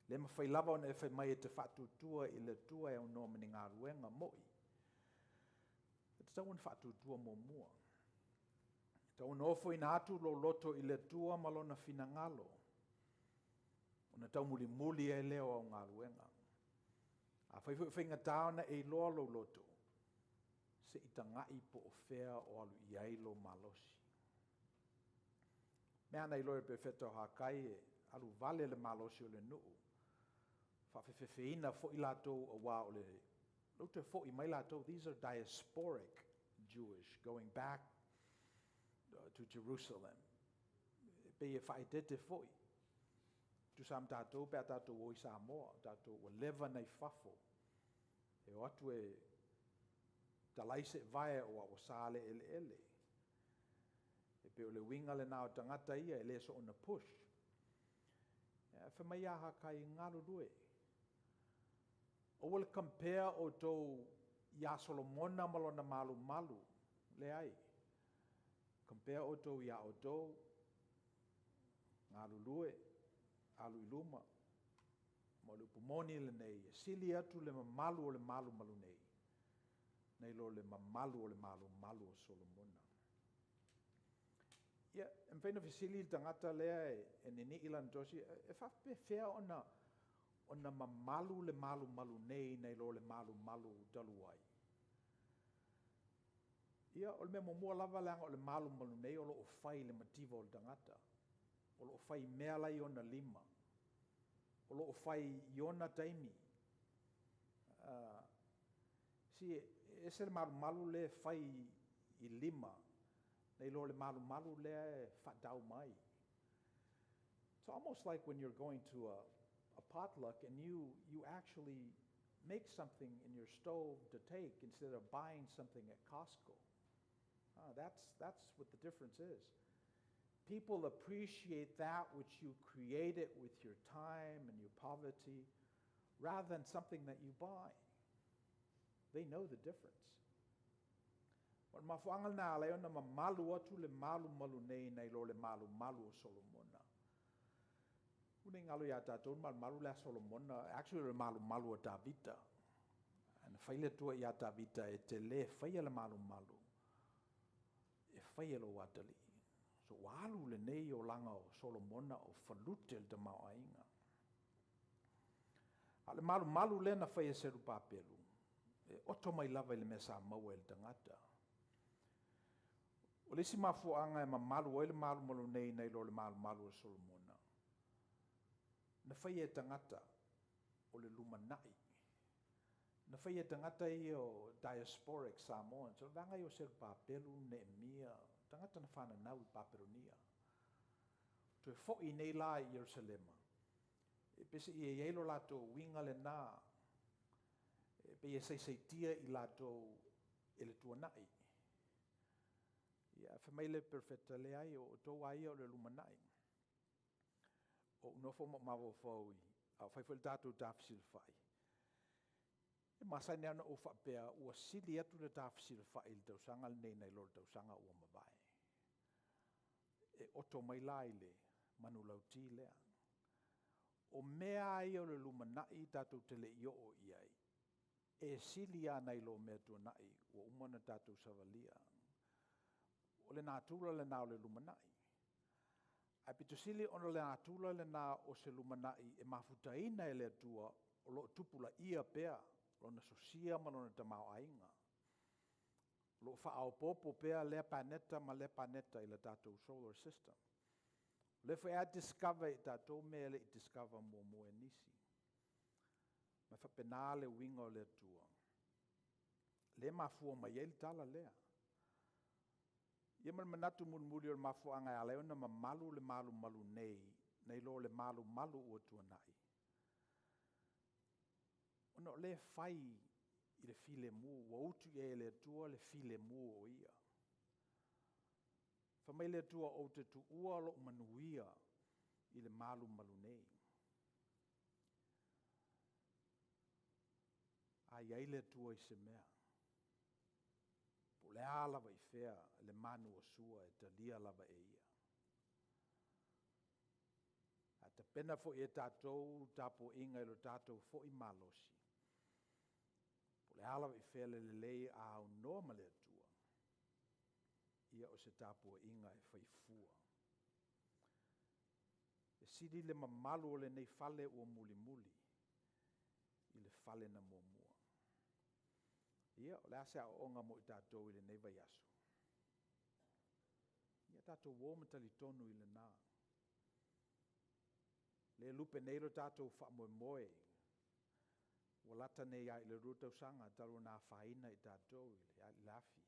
Le mafai lava ona e fai mai e te faatuatua i le Atua e aunoa ma ni galuega mo'i. E tatau ona faatuatua muamua. E tatau ona ofoina atu lo loto i le Atua ma lona finagalo. Ona taumulimuli ai lea o au galuega. A fai foi faigata ona e iloa lou loto, se i tagai po o fea o alu i ai lo malosi. Mea na iloa e perofeta o Hakai e alu vale le malosi o le nuu. Faafefefeina foi latou auā o le lou toe foi mai latou. These are diasporic Jewish going back to Jerusalem. E pei e faaeteete foi. Tusa ma tatou pe a tatou o i Samoa, tatou ua leva nai fafo. E o atu e talai se vae o ua sa le eleele. E pei o le uiga lenā o tagata ia e le soona push. E fai mai ia Hakai galulue. Aua le compare outou Iā Solomona ma lona malumalu, leai. Compare outou iā outou, galulue, alu i luma. Ma o le upu moni lenei, e sili atu le mamalu o le malumalu nei, nai lo le mamalu o le malumalu o Solomona. Ia, e mafai ona fesili le tagata lea e ninii lana tosi, e faapefea ona ona mamalu le malumalu nei nai lo le malumalu talu ai? Ia, o le mea muamua lava leaga o le malumalu nei o lo o fai i le mativa o le tagata. O lo o fai i mea la e i ona lima. O lo o fai i ona taimi. See, e ese le malumalu lea e fai i lima, nai lo le malumalu lea e faatau mai. It's almost like when you're going to a potluck and you actually make something in your stove to take instead of buying something at Costco. That's what the difference is. People appreciate that which you created with your time and your poverty rather than something that you buy. They know the difference. O le mafuaaga lena e ala ai ona mamalu atu le malumalu nei nai lo le malumalu o Solomona. Aua ne i galo ia tatou le malumalu lea a Solomona, actually o le malumalu a Tavita. Na fai le Atua ia Tavita, e te le faia le malumalu, e fai e lou atalii. So ua alu lenei olaga o Solomona o falute le tamaoaiga. A o le malumalu lea na fai e Serupapelu, e oto mai lava i le mea sa maua e le tagata. O le isi mafuaaga e mamalu ai le malumalu nei nai lo le malumalu o Solomona, na faia e tagata o le lumanai. Na faia e tagata ia o diasporic Samoans, o le vaega ia o Serupapelu, Neemia, tagata na fananau i Papelonia. Toe foi nei la i Ierusalema, e peiseai e i ai lo latou uiga lena, e pei e saisaitia i latou e le tuanai. Ia, fai mai le perofeta, leai, o outou lava ia o le lumanai. Ou nofo ma ou mafaufau i, a o fai foi le tatou tafesilafai, e masani lava ona ou faapea, ua sili atu le tafesilafai i le tausaga lenei nai lo le tausaga ua mavae. E oto mai la i le manulauti lea. O mea lava ia o le lumanai tatou te le i oo i ai, e sili lava nai lo mea tuanai ua uma ona tatou savalia. O le natura lena o le lumanai. Ae pito sili ona o le natura lena o se lumanai e mafutaina e le Atua o lo o tupulaia pea lona sosia ma lona tamaoaiga. O lo o faaopoopo pea lea paneta ma lea paneta i le tatou solar system. O lea foi lava e discover e tatou mea e le i discover muamua e nisi. Ma e faapena le uiga o le Atua. Lea e mafua mai ai le tala lea. Ia ma le manatu mulimuli o le mafuaaga e ala ai ona mamalu le malumalu nei nai lo le malumalu ua tuanai, ona o lea e fai i le filemu, ua utu i ai e le Atua le filemu o Ia. Fai mai le Atua, ou te tuua lou manuia i le malumalu nei. A i ai le Atua i se mea, po o le a lava i fea le manu o Sua, e talia lava e ia. A tapena foi e tatou tapuaiga i lo tatou foi malosi, po o le a lava i fea le lelei, a aunoa ma le Atua, ia o se tapuaiga e fai fua. E sili le mamalu o lenei fale ua mulimuli i le fale na muamua. Ia, o le a se aoaoga mo i tatou i lenei vaiaso? Ia tatou o ma talitonu i lena. Lea e lupe nei lo tatou faamoemoe, ua lata nei lava i le 2 tausaga talu ona afaina i tatou i le afi.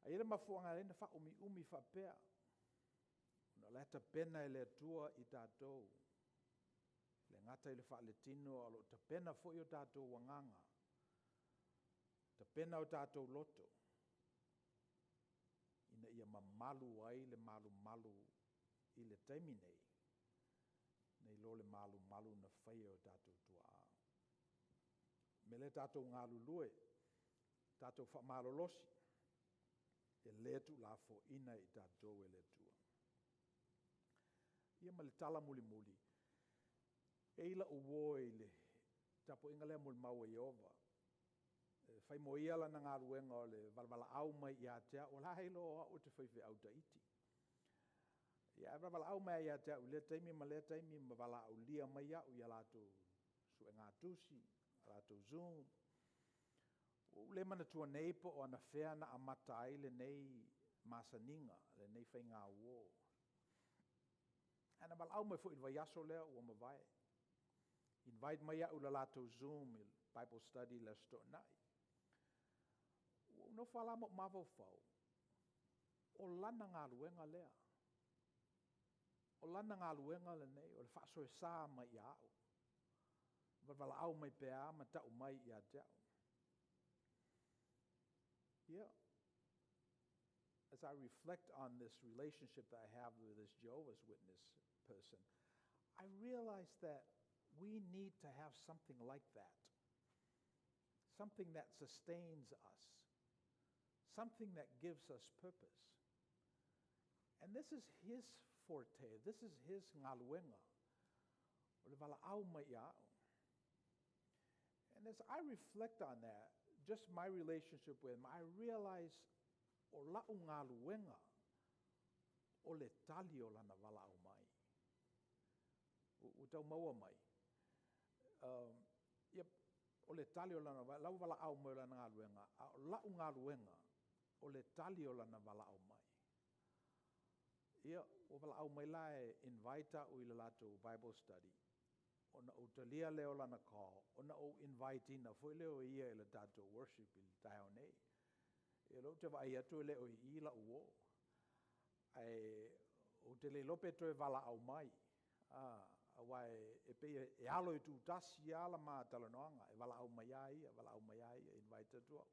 Ae i ai le mafuaaga e ala ai ona faaumiumi faapea, ona o la e tapena e le Atua i tatou, e le gata i le faaletino, a o lo o tapena foi o tatou agaga, tapena o tatou loto, ina ia mamalu ai le malumalu i le taimi nei, nai lo le malumalu na faia e o tatou tuaa. O le mea lea tatou galulue. Tatou faamalolosi, e le tuulafoaina i tatou e le Atua. Ia ma le tala mulimuli, e i lau uo i le tapuaiga lea a molimau a Ieova, e fai mo ia lana galuega o le valavalaau mai ia te au, o la e iloa o au ou te faifeau taiti. Ia ae valavalaau mai lava ia te au i lea taimi ma lea taimi ma valaaulia mai au i a latou suegatusi, a latou zoom. Ua ou le manatua nei po o anafea na amata ai lenei masaniga, lenei faigauo. Ae na valaau mai foi i le vaiaso lea ua mavae, invite mai au i le latou zoom i le Bible study i le Aso Toonai. Ua ou nofo lava la ma ou mafaufau, o lana galuega lea. O lana galuega lenei o le faasoesa mai ia au, valaau mai pea ma tau mai ia te au. Ia, as I reflect on this relationship that I have with this Jehovah's Witness person, I realize that we need to have something like that. Something that sustains us. Something that gives us purpose. And this is his forte. This is his galuega. O le valaau mai ia au. And as I reflect on that, just my relationship with him, I realize o lau galuega o le tali o lana valaau mai. Ua tau maua mai. Ia, o le tali o lana, lau valaau mai o lana galuega, a o lau galuega o le tali o lana valaau mai. Ia, ua valaau mai la e invite au i le latou Bible study, ona ou talia lea o lana call, ona ou invite ina foi lea o ia i le tatou worship i le taeao nei. Ia, lea ou te vaai atu e le o i i lau uo. Ae ou te le iloa pe toe valaau mai, aua e pei e alo i tutasi lava la ma talanoaga, e valaau mai lava ia, valaau mai lava ia, invite atu au.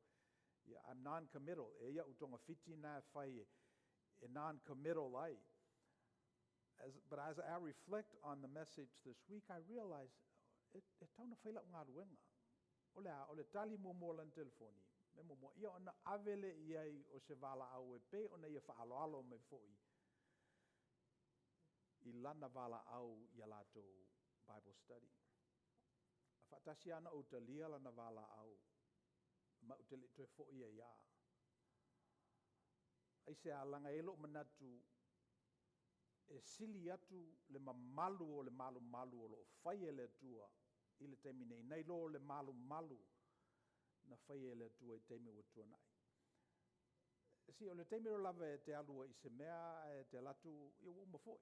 Ia, I'm non-committal, e i ai au togafiti na e fai e non-committal ai. But as I reflect on the message this week, I realize e tatau ona fai lau galuega. O le a? O le tali muamua o lana telefoni, mea muamua, ia ona ave lea i ai o se valaau e pei ona ia faaaloalo mai foi i lana valaau i a latou Bible study. A faatasi lava ona ou talia lana valaau, ma ou te le i toe foi ai lava. Aisea? Leaga e i ai lou manatu e sili atu le mamalu o le malumalu o lo o fai e le Atua i le taimi nei, nai lo le malumalu na faia e le Atua i taimi ua tuanai. Si o le taimi lava e te alu ai i se mea ae te alu atu, ia ua uma foi.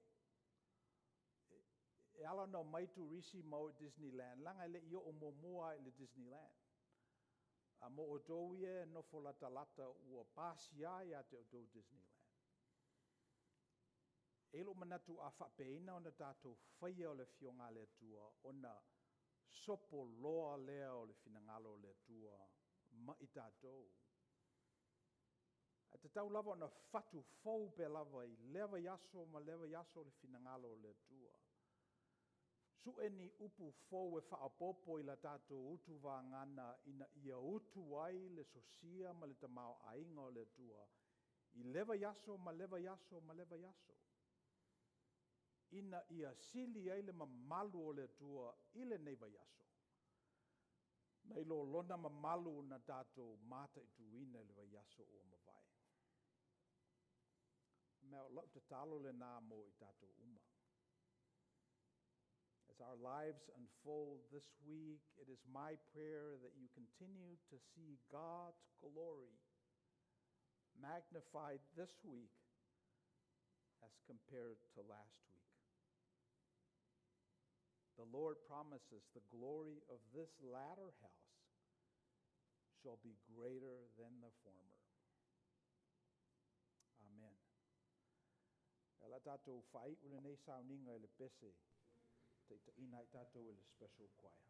E ala ona omai turisi ma o i Disneyland, leaga e le i oo muamua lava i le Disneyland. A mo outou ia e nofo latalata ua pasia ia te outou Disneyland. E i ai lou manatu a faapeina ona tatou faia o le Afioga a le Atua, ona sopo loa lea o le finagalo o le Atua ma i tatou. Ae tatau lava ona fatu fou pea lava i lea vaiaso ma lea vaiaso le finagalo o le Atua. Sue ni upu fou e faaopoopo i la tatou utu vagana ina ia utu ai le sosia ma le tamaoaiga o le Atua i lea vaiaso ma lea vaiaso ma lea vaiaso, ina ia sili ai le mamalu o le Atua i lenei vaiaso, nai lo lona mamalu na tatou mataituina i le vaiaso ua mavae. Mea o lau tatalo lena mo i tatou uma. As our lives unfold this week, it is my prayer that you continue to see God's glory magnified this week as compared to last week. The Lord promises the glory of this latter house shall be greater than the former. Amen. E la tatou faaiu lenei sauniga i le pese taitaiina ai tatou e le special choir.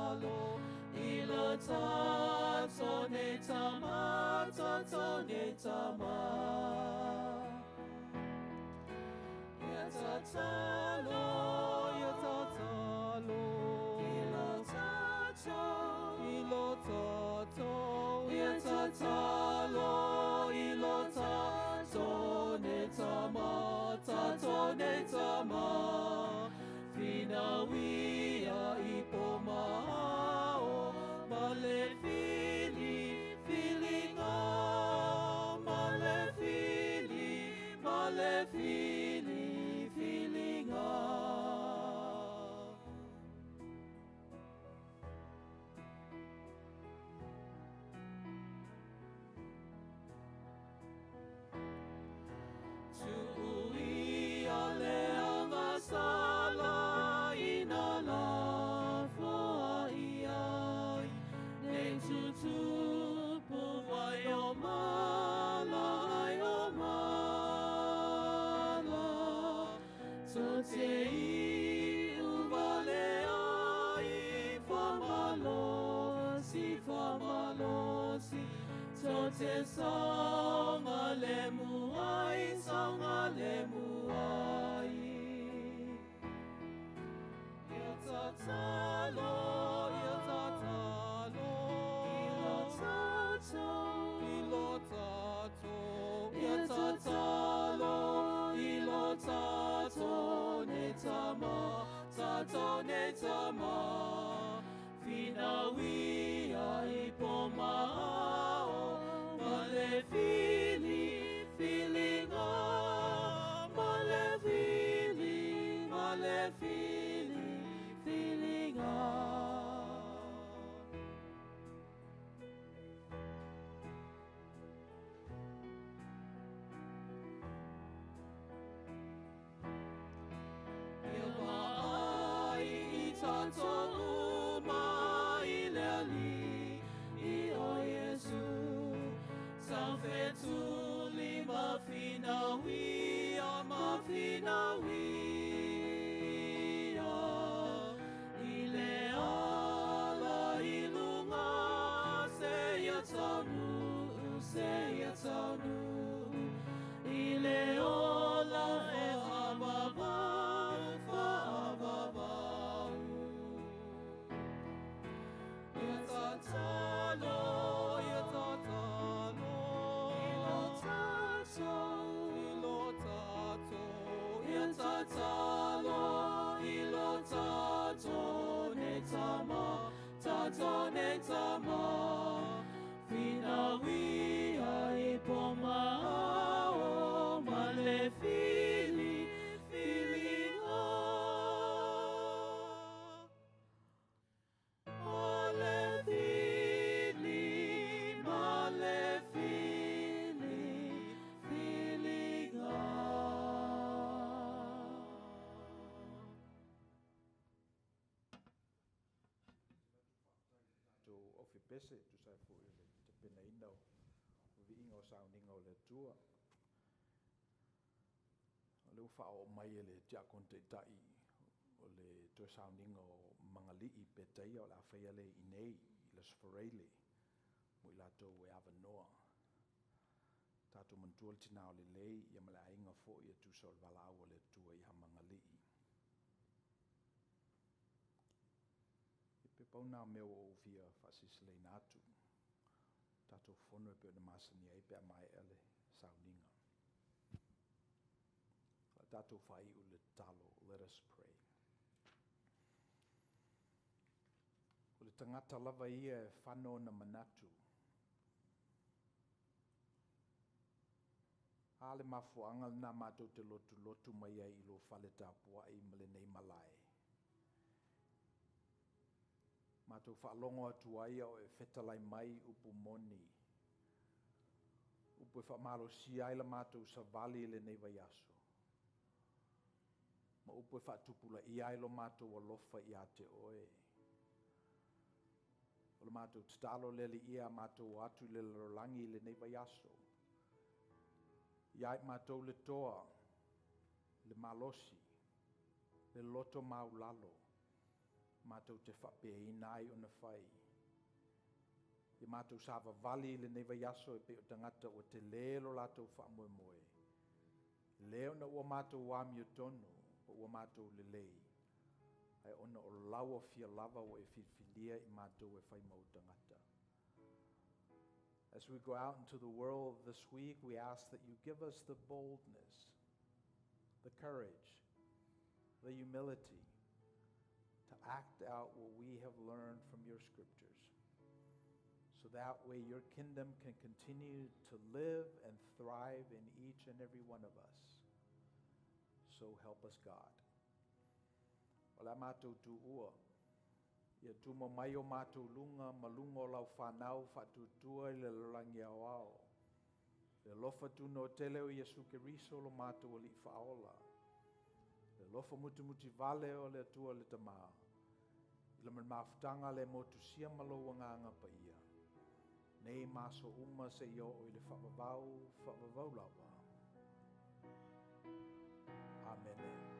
tatalo, ilo tato ne tama, tato ne tama. Ia tatalo, ia tatalo, ilo tato, ilo tato, ia tatalo, ilo tato ne tama, tato ne tama. Finawia i po mao, male fili, filinga, male fili, male fili, filinga. Tu'uia le agasala ina lafoa i ai, nei tutupu ai o mala ai o mala. To te iu vale ai whamalosi, whamalosi. To te saonga le muai, saonga le muai. Ia tatalo, ia tatalo, ilo tato, ilo tato, ia tatalo, ilo tato ne tama, tato ne tama. Finawia i po mao, male fili, filinga, male fili, male fili, filinga. Ia vaai i tatou uma i le ali i o Iesu. Saufetuli ma finawia, ma finawia. I le ala i lunga, se ia taunuu, se ia taunuu. I le ola whaavavau, whaavavau. Ia tatalo, ia tatalo, ilo tato, ilo tato, ia tatalo, ilo tato ne tama, tato ne tama. Finawia i po mao, male fili, filinga. Male fili, male fili, filinga. To ofi pese tu sai fo i le te pena ina o viiga o sauniga o le Atua. O le ua faaoo mai e le tiakona taita'i o le toe sauniga o Magali'i Petaia o le a faia le iinei i le Aso Faraile mo i latou e avanoa. Tatou manatua le tinā o lelei ia ma le aiga fo'i e tusa o le valaau a le Atua ia Magali'i. E pe pau nā mea ua ou fia faasilasila atu. Tatou fono e pei ona masani ai pe a maea le sauniga. La tatou faaiu le tatalo. Let us pray. O le tagata lava ia e fano ona manatu. A le mafuaaga lenā matou te lotulotu mai ai i lou fale tapuai ma lenei malae. Matou faalogo atu ai a o e fetalai mai upu moni. Upu e faamalosia ai la matou savali i lenei vaiaso. Ma upu e faatupulaia ai lo matou alofa ia te oe. O le matou tatalo le Alii e a matou o atu i le lalolagi i lenei vaiaso. Ia i matou le toa, le malosi, le loto maulalo, Matou te faapeaina ai ona fai. Ia matou savavali i lenei vaiaso e pei o tagata ua tele lo latou faamoemoe. E le ona ua matou amiotonu po ua matou lelei, ae ona o lau afio lava ua e filifilia i matou e fai ma ou tagata. As we go out into the world this week, we ask that you give us the boldness, the courage, the humility to act out what we have learned from your scriptures. So that way your kingdom can continue to live and thrive in each and every one of us. So help us God. O le a matou tuua. Ia tuma mai o matou luga ma luga o lau fanau faatuatua i le lalolagi aoao. Le alofa tunoa tele o Iesu Keriso lo matou Alii faaola. Le alofa mutimutivale o le Atua le Tamā. I le mafutaga le motusia ma lou Agaga Paia. Nei ma aso uma seia oo i le faavavau, faavavau lava. Amene.